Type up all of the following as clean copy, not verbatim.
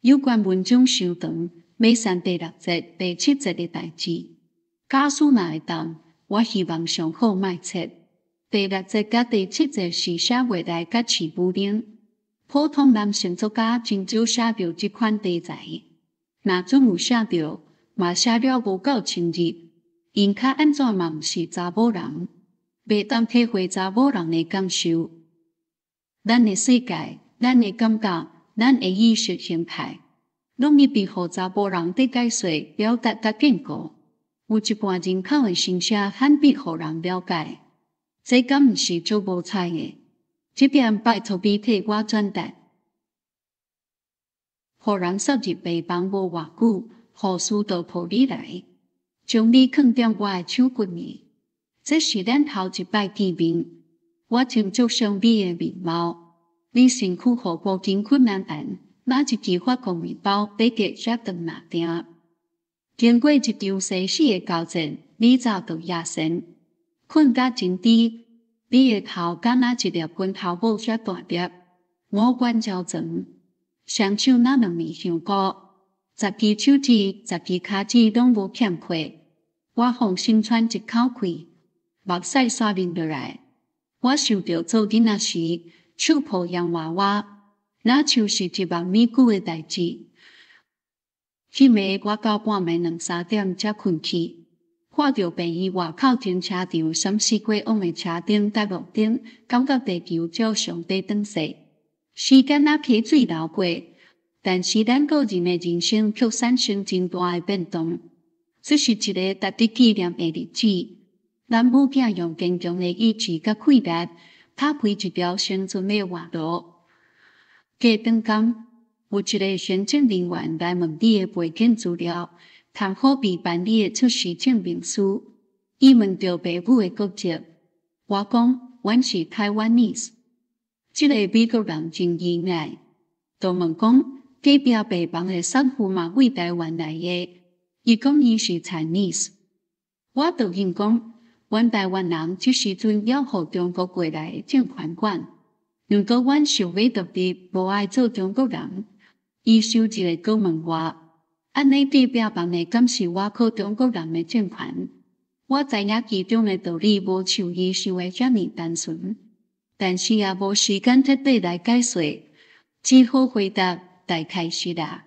有關文章傷長，欲刪第六節、第七節的代誌。假使若會當，我希望上好莫切。第六節佮第七節是寫月台佮飼母奶。普通男性作家真少寫著這款題材。若準有寫著，嘛寫了無夠深入。𪜶較按怎嘛毋是查某人，袂當體會查某人的感受。咱的世界，咱的感覺，咱的意識形態，攏一直予查埔人佇解說、表達佮建構。有一半人口的心聲罕必予人了解，這敢毋是足無彩的？這點拜託你替我轉達。予人塞入病房無偌久，護士就抱你來，將你囥佇我的手骨裡。這是咱頭一擺見面，我真足賞你的面貌。你身軀予布丁困難按，拿一支法國麵包比格才轉來訂。經過一場生死的交戰，你早就壓身，睏甲真甜。你的頭敢若一粒拳頭母遮大粒，五官焦全，雙手若兩暝香菇，十支手指、十支跤趾攏無欠缺。我放心喘一口氣，目屎煞流落來。我想著做囡仔時，手抱洋娃娃，若像是一目暝久的代誌。彼暝我到半暝兩三點才睏去，看著病院外口停車場閃爍過往的車燈佮路燈，感覺地球照常佇轉踅。時間若溪水流過，但是咱個人的人生卻產生真大的變動。這是一個值得紀念的日子。咱母囝用堅強的意志佮氣力，拍開一條生存的活路。過轉工，有一个行政人員來問你的背景資料，通好比辦你的出世證明書。伊問著爸母的國籍，我講，阮是 Taiwanese。這个美國人真意外，就問講隔壁病房的產婦嘛佇台灣來的，伊講伊是 Chinese。我就應講，阮台灣人這時陣猶予中國過來的政權管，毋過阮想欲獨立，無愛做中國人。伊想一下，閣問我，按呢隔壁房的敢是倚靠中國人的政權？我知影其中的道理無像伊想的遮爾單純，但是也無時間徹底來解說，只好回答大概是啦。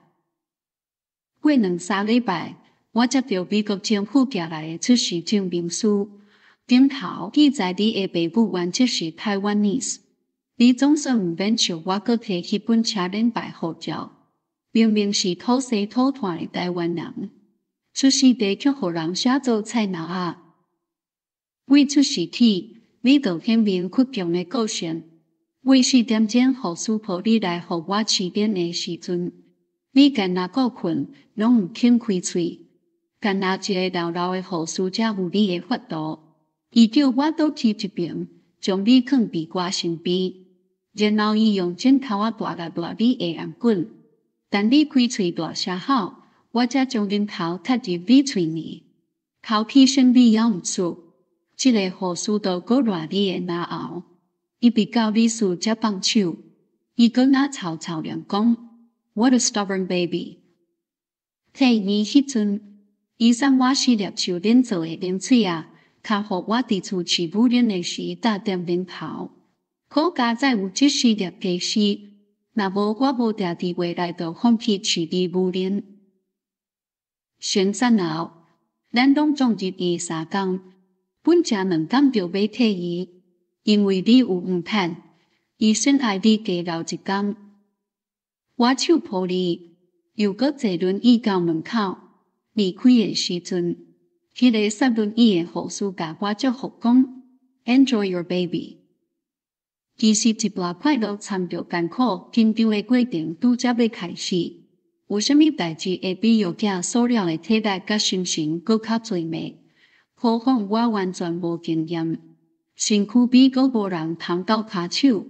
過兩三禮拜，我接著美國政府寄來的出世證明書，頂頭記載你的爸母原籍是 Taiwanese。你總算毋免像我閣提彼本車輪牌護照，明明是土生土長的台灣人，出世地卻予人寫做菜籃仔。對出世起，你就顯明倔強的個性。對4點鐘護士抱你來予我飼奶的時陣，你干焦顧睏，攏毋肯開喙，干焦一个老老的護士才有你的法度。伊叫我倒去一爿，將你囥佇我身邊，然後伊用枕頭仔大力掠你的頷頸。等你開喙大聲吼，我才將奶頭插入你喙內，口氣聲你咬毋出。這个護士就閣掠你的嚨喉，一直到你輸才放手。伊閣若臭臭臉講：What a stubborn baby！退院彼陣，伊送我四粒樹奶做的奶喙仔，較予我佇厝飼母奶的時搭點奶頭。好佳哉有這四粒家私，若無我無定佇未來就放棄飼你母奶。生產後，咱攏總入院三工，本食兩工就欲退院，因為你有黃疸，醫生愛你加留一工。我手抱你，又閣坐輪椅到門口，離開的時陣，彼个剎輪椅的護士共我祝福講：Enjoy your baby。其實一半快樂摻著艱苦緊張的過程拄才欲開始。有啥物代誌會比育囝所了的體力佮心神閣較濟嗎？何況我完全無經驗，身軀比閣無人通鬥跤手。